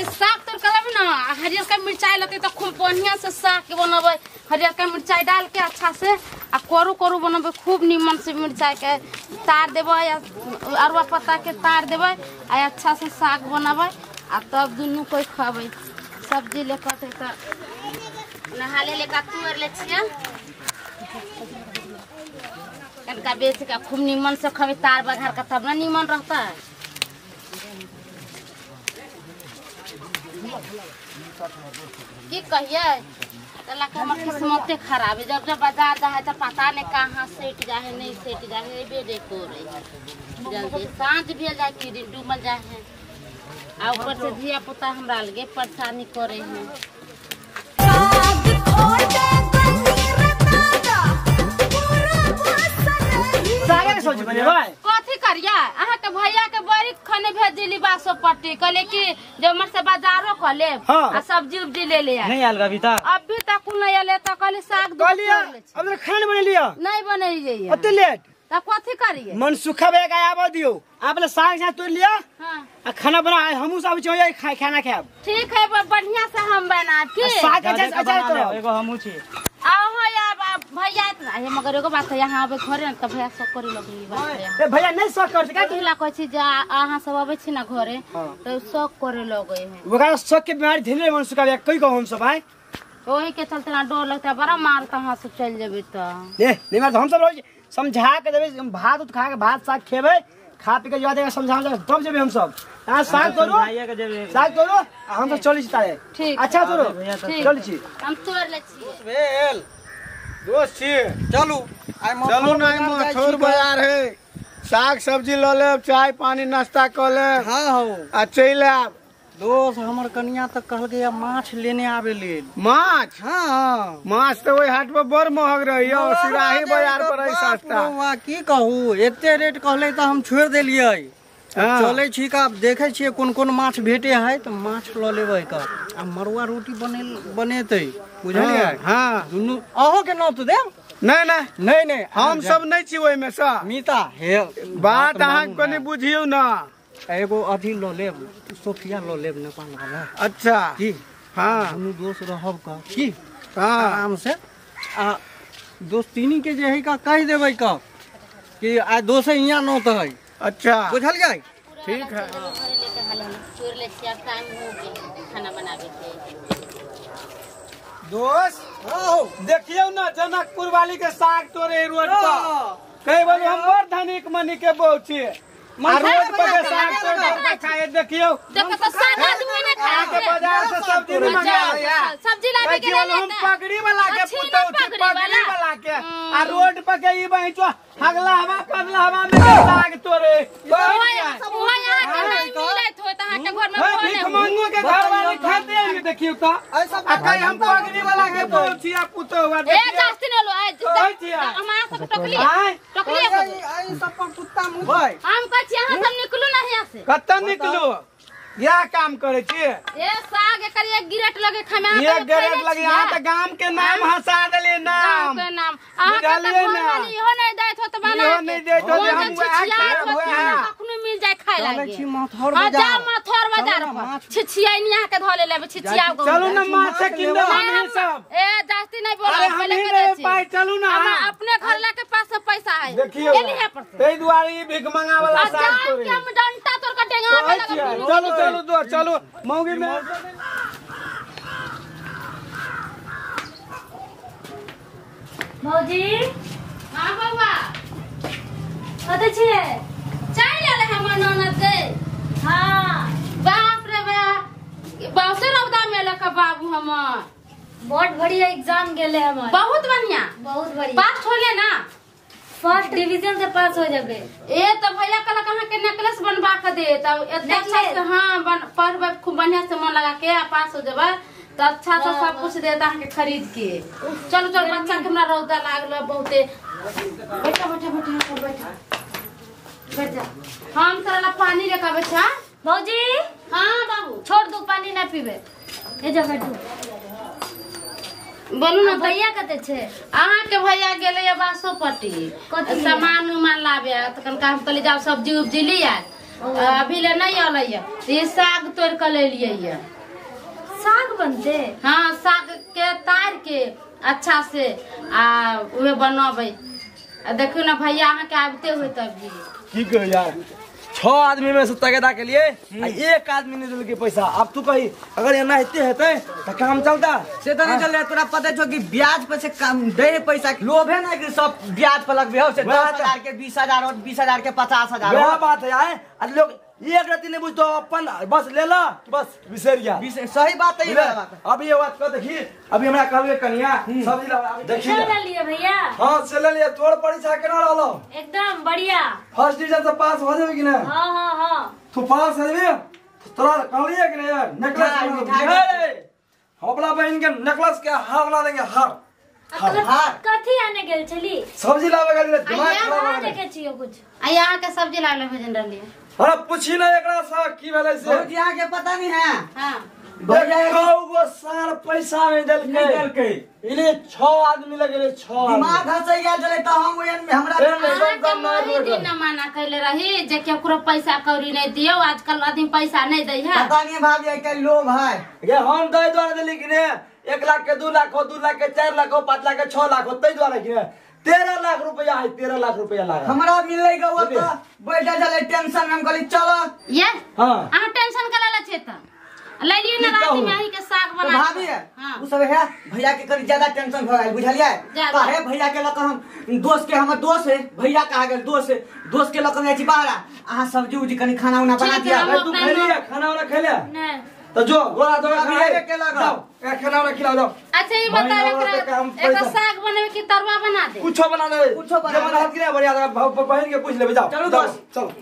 छी साग तोड़ के लाबी ना, हरियर का मिर्चाई लते तो खूब बढ़िया से साग के बनबै, हरियर का मिर्चाई डाल के अच्छा से आ करू करू बनबै, खूब निमन से मिर्चाई के तार देबै, अरुआ पत्ता के तार देबै आ अच्छा से साग बनबै आ तब दुनू कोई खबै। सब्जी ले कते त नहा ले लेका तोड़ ले छियै, कनका बेच के खूब निमन से खबै, तार बघार के तब ना निमन रहता है। की कहिए तला के हमर किस्मते खराब है, जब जब बाजार जा है तो पता नहीं कहाँ सेट जा है नहीं सेट जा है, बेडे को रही जल्दी साँझ भी जाए कि दिन डूबल जाए है आ ऊपर से धिया पुता हमरा लगे परेशानी करे हैं। कथी करिया अहाँ के भैया के बड़ी खने भेजली बासो पट्टी, कहले कि जे हमर से बाजारो क लेब आ सब्जी उब्जी ले ले। नहीं आयल अभी तक, अभी तक नहीं आयल त कहले साग अब खाना बने लिया नहीं बनेलिए ओते लेट त कथी करिए। मन सुखा बेग आबा दियो, आप ले साग साग तोड़ लिया आ खाना बना, हमहु सब चाहिए खाना खाएब। ठीक है बढ़िया से हम बनाब की साग अच्छा अच्छा तो एगो हमहु छी आओ हो या भैया इतना है, मगर एगो बात है यहाँ आबे घरे न त भैया सब करे लगली बात। ए भैया नहीं शक कर का तोला कहै छी जे अहाँ सब आबै छी ना घरे त शक करे लगै है, ओकरा शक के बीमारी धीरे मन सुखा बेग कई कहू हम सब आए ओही के चलते ना डर लगता बड़ा मारता, हां से चल जेबे त ए नहीं मार हम सब रोज समझा के देबे, भात उत खा के भात साग खेबे, खा पी के जवा देबे समझा तब जेबे हम सब। हां साग तोड़ो साग तोड़ो हम सब चली छी तारे। ठीक अच्छा तोड़ो चली छी हम तोड़ ले छी। भेल दोस्त छी चलू चलू नहीं मथुर बाजार है, साग सब्जी ल लेब, चाय पानी नाश्ता क लेब। हां हो आ चलि आब। दोस्त हमर कनिया तक कहलकै माछ लेने आबे लेल। माछ? हाँ माछ तो वही हाट पर बड़ महग रही है, सिराही बाजार पर है सस्ता। की कहू एते रेट कहले तो हम छोड़ देलियै। चले छी का देखे छियै कोन कोन माछ भेटे है तो माछ ल लेबै का आ मरुआ रोटी बनेतै बुझलियै। हाँ दुनू अहो के नाम तो देब। नहीं नहीं नहीं नहीं हम सब नहीं छी ओहिमे से। मीता हे बात अहाँ कनी बुझियौ ना। एगो अथी ल लेब सोफिया ल लेब नेपाल वाला। अच्छा की हाँ दुनू दोस्त रहब का की हाँ आराम से आ दोस्तीनी के जे है का कहि देबै का कि आ दोस्त यहाँ नौत है। अच्छा बुझलियै ठीक है। खाना बनाबे के दोस्त देखियौ ना जनकपुर वाली के साग तोड़े रोड पर कई बोलू हम बड़ धनिक मनी के बहु छी रोड पर के साग तोड़ के खाए। देखियौ देखो तो साग आदमी ने खाए के बाजार से सब्जी नहीं मंगाए, सब्जी लाबे के हम पगड़ी वाला के पुतौ छी पगड़ी वाला के आ रोड पर के ई बहिचो हगला हवा पगला हवा में साग तोड़े वहां यहां के नहीं मिलत होत अहां के घर में कौन है भीख के घर वाले खाते हैं। देखियौ त आ कई हम पगड़ी वाला के बहु छी आ पुतौ ए जास्ती न लो हमरा सब टोकली टोकली ई सब पर कुत्ता मुंह हम कहै छी अहां सब निकलू ना यहां से। कत निकलू या काम करे छी ए साग एकर एक गिरेट लगे खामे एक गिरेट लगे। अहां त गाम के नाम हंसा देलिए नाम के नाम अहां के त घर वाली इहो नहीं दैत होत बना इहो नहीं दैत होत हम कखनो मिल जाय खाय लागे। छी माथौर बाजार जा माथौर बाजार पर छिछियाई अहां के धले लेबे छिछियाओ चलू ना माछ किन देब हमही सब। ए जास्ती नहीं बोलो पहले करे छी पाई चलू ना हम अपने घर ला के पास से पैसा है देखियो एली है पर तै दुआरे ई भीख मंगा वाला साग तोड़े हम डंटा तोड़ के डेंगा में लगा। चलू चलू दो चलो मौगी में मौजी। हां बउआ कतऽ छियै? चाय ले ले हमर ननद दे। हां बाप रे बा बहुते रौदा में लका बाबू हमर बहुत बढ़िया एग्जाम गेले हमर। बहुत बढ़िया बहुत बढ़िया पास होले ना फर्स्ट डिवीजन से पास हो जाबे। ए त भैया कल कहां के नेकलेस बनवा के दे तब इतना अच्छा से। हां पढ़बे खूब बढ़िया से मन लगा के आ पास हो जाबे त अच्छा से सब कुछ देता अहां के खरीद के। चलो चलो बच्चा के हमरा रौदा लागल बहुते। बैठा बैठा बैठा बैठा बैठ जा हम तोरा ला पानी लेके आबै छा। भौजी। हां बाबू छोड़ दू पानी ना पीबे ए जा बैठू। बोलू ना भैया कते छे? अहाँ के भैया गेले बासोपट्टी सामान उमान लाबे त कनका हम कहली जाओ सब्जी उब्जी ले आए अभी ले नहीं अलै है ये साग तोड़ के ले लिए है। साग बनते? हाँ साग के तार के अच्छा से आ उहे बनबै। आ देखियो ना भैया अहाँ के आबते हुए तभी की कहो यार 6 आदमी में से तगेदा के लिए एक आदमी ने दिल के पैसा। अब तू कही अगर एना हेते हेते त काम चलता से त नहीं चल। तोरा पता छौ कि ब्याज पर से काम दे पैसा लोभे ना कि सब ब्याज पर लगबे हो से 10,000 के 20,000 और 20,000 के 50,000। वह बात है यार आ लोग एक रति नहीं बुझतो अपन बस ले ला बस बिसर गया। सही बात है ये बात। अभी ये बात कह देखी अभी हमरा कहबे कनिया सब्जी ला देखी ले लिए भैया। हां से ले लिए। तोर परीक्षा केना रहलो? एकदम बढ़िया। फर्स्ट डिवीजन से पास हो जेबे कि ना? हां हां हां तू पास हो जेबे। तोरा कहलिए कि नहीं यार नेकलेस हम अपना बहन के नेकलेस के हार बना देंगे। हार हार कथी आने गेल छली? सब्जी लावे गेल दिमाग खराब हो देखे छियो कुछ। आ यहां के सब्जी लावे भेजन रहलिए। अरे पूछी ना एकरा से की भेलै से भौजी अहाँ के पता नहीं है। हां देखो सार पैसा में देलकै इले 6 आदमी लगेले 6 दिमाग हसै गेल छलै त हम ओहन में हमरा दिन न माना कैले रही जे केकरो पैसा कौड़ी नहीं दियो। आजकल आदमी पैसा नहीं दै है। पता नहीं भाभी आई के लोभ है। ये हम दै द्वारा देली कि ने 1 लाख के 2 लाख हो 2 लाख के 4 लाख हो 5 लाख के 6 लाख हो तै द्वारा कि ने 13 लाख रुपया है। 13 लाख रुपया लागा हमरा मिललै ग। ओ त बैठल छलै टेंशन में हम कहली चलो ये। हां अहाँ टेंशन के लाला छे त ले लिए ना रात में अही के साग बना भाभी उ सब है भैया के करी ज्यादा टेंशन भ गेल बुझलियै। काहे भैया के लक हम दोस्त के हमर दोस्त है भैया कहा गेल दोस्त है दोस्त के लक हम जाइ छी बाहर। अहाँ सब्जी उजी कनी खाना उना बना दिया। तू खैलिया खाना उना खैलिया नहीं तो जो गोरा दो के लगाओ खाना उना खिलाओ जाओ। अच्छा ये बताओ एकरा साग बनावे कि तरुआ बना दे? कुछो बना दे कुछो बना दे कि नहीं बढ़िया बहन के पूछ लेबे जाओ। चलो दोस्त चलो।